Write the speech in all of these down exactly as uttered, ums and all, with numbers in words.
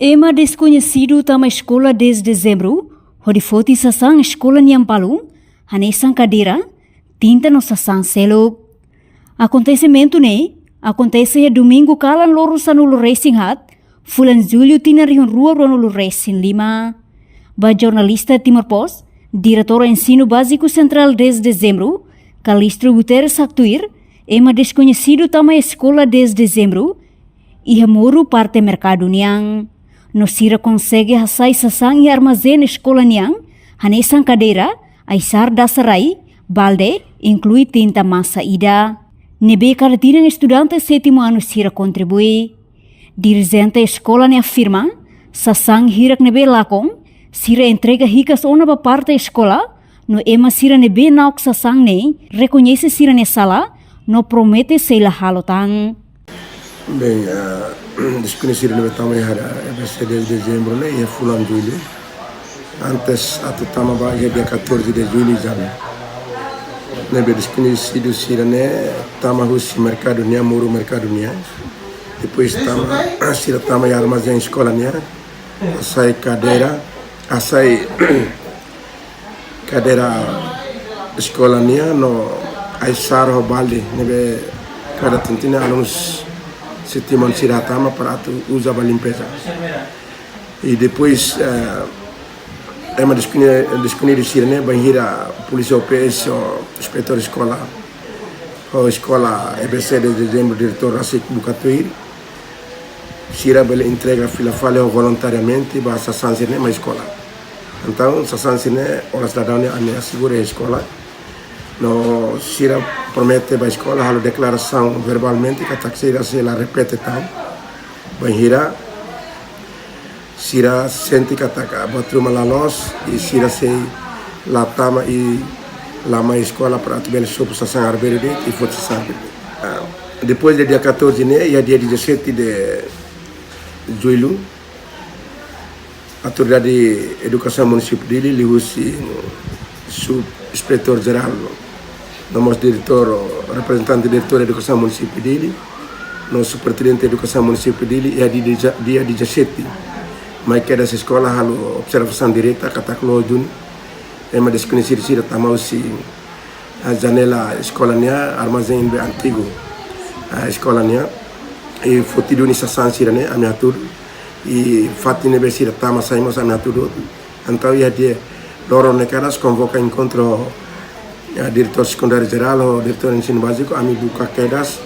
Ema deskoñesidu tama eskola dez Dezembru, hodi foti sasán eskola nian balun, hanesan kadeira, tinta no sasán seluk. Akontesimentu ne'e akontese iha Domingu kalan loron sanulu resin haat, fulan Jullu tinan rihun rua ruanulu resin lima. Ba jornalista Timor Post, Diretór Ensinu Báziku Sentrál dez Dezembru, Calixto Guterres haktuir, ema deskoñesidu tama eskola dez Dezembru, iha Moru parte merkadu nian. No sira konsege hasai sasán iha armazén eskola nian, hanesan kadeira, aisar dasa rai, balde, inklui tinta masa ida. Ne'ebé kada tinan estudante sétimu anu sira kontribui. Dirijente eskola ne'e afirma, sasán hirak ne'ebé lakon, sira entrega hikas ona ba parte eskola, no ema sira ne'ebé na'ok sasán ne'e, rekoñese sira-nia sala, no promete sei la halo tan. Bem, ah, deskoñesidu ne'ebé tama iha E B C dez Dezembru ne'e, iha fulan Jullu. Antes atu tama ba iha dia catorze de Jullu, jam. Ne'ebé deskoñesidu sira-ne'e tama husi merkadu nian, Moru merkadu nian. Depois tama, sira tama iha armazén eskola nian. Hasai kadeira, hasai kadeira eskola nian no aisar ho balde ne'ebé kada tinan alunus sétimu anu sira hatama para atu uza ba limpeza. I depois, eh, ema deskoñe-, deskoñesidu sira-ne'e bainhira polísia O P S ho inspetór eskola, ho eskola E B C dez Dezembru diretór rasik buka tuir, sira bele entrega fila fali ho voluntariamente ba sasán sira-ne'e mai eskola. Entaun, sasán sira-ne'e oras daudaun ne'e ami asegura eskola. No sira promete ba eskola halo deklarasaun verbalmente katak sira sei la repete tan. Bainhira sira sente katak buat ruma la loos, i sira sei la tama i la mai eskola para atu bele sobu sasán arbiru de'it, i foti sasán arbiru de'it. Ah, depois de dia catorze ne'e, iha dia dezassete de Jullu, Autoridade Edukasaun Munisípiu Dili, liuhusi Subinspetór Jerál, no mós diretór, reprezentante diretór Edukasaun Munisípiu Dili, no Superintendente Edukasaun Munisípiu Dili, iha dia, dia dezassete mai kedas eskola halo observasaun direta katak loos duni ema deskoñesidu sira tama husi, ah, janela eskola nian, armazén ne'ebé antigu, ah, eskola nian, i foti duni sasán sira-ne'e ami hatudu, i fatin ne'ebé sira tama sai mós ami hatudu. Entaun iha dia loron ne'e kedas konvoka enkontru, ah, diretór sekundáriu jerál ho diretór ensinu báziku, ami buka kedas,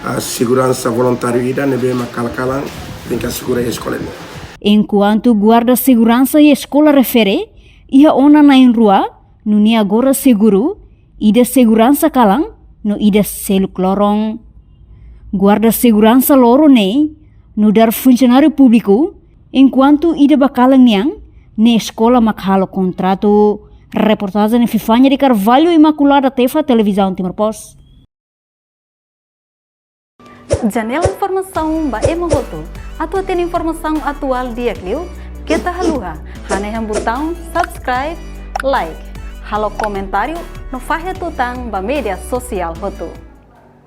ah, seguransa voluntáriu ida ne'ebé mak kalan-kalan tenke asegura eskola ne'e. Enkuantu guarda seguransa iha eskola refere, iha ona na'in rua, nune'e agora seguru, ida seguransa kalan, no ida seluk loron. Guarda seguransa loron ne'e, nu'udar funsionáriu públiku, enkuantu ida ba kalan nian, ne'e eskola mak halo kontratu. Reportajen Epifania de Carvalho, Imaculada Tefa, Televizaun Timor Post. Janela informasaun ba ema hotu. Atu hatene informasaun atuál di'ak liu, keta haluha hanehan butaun subscribe, like, halo komentáriu no fahe tutan ba média sosiál hotu.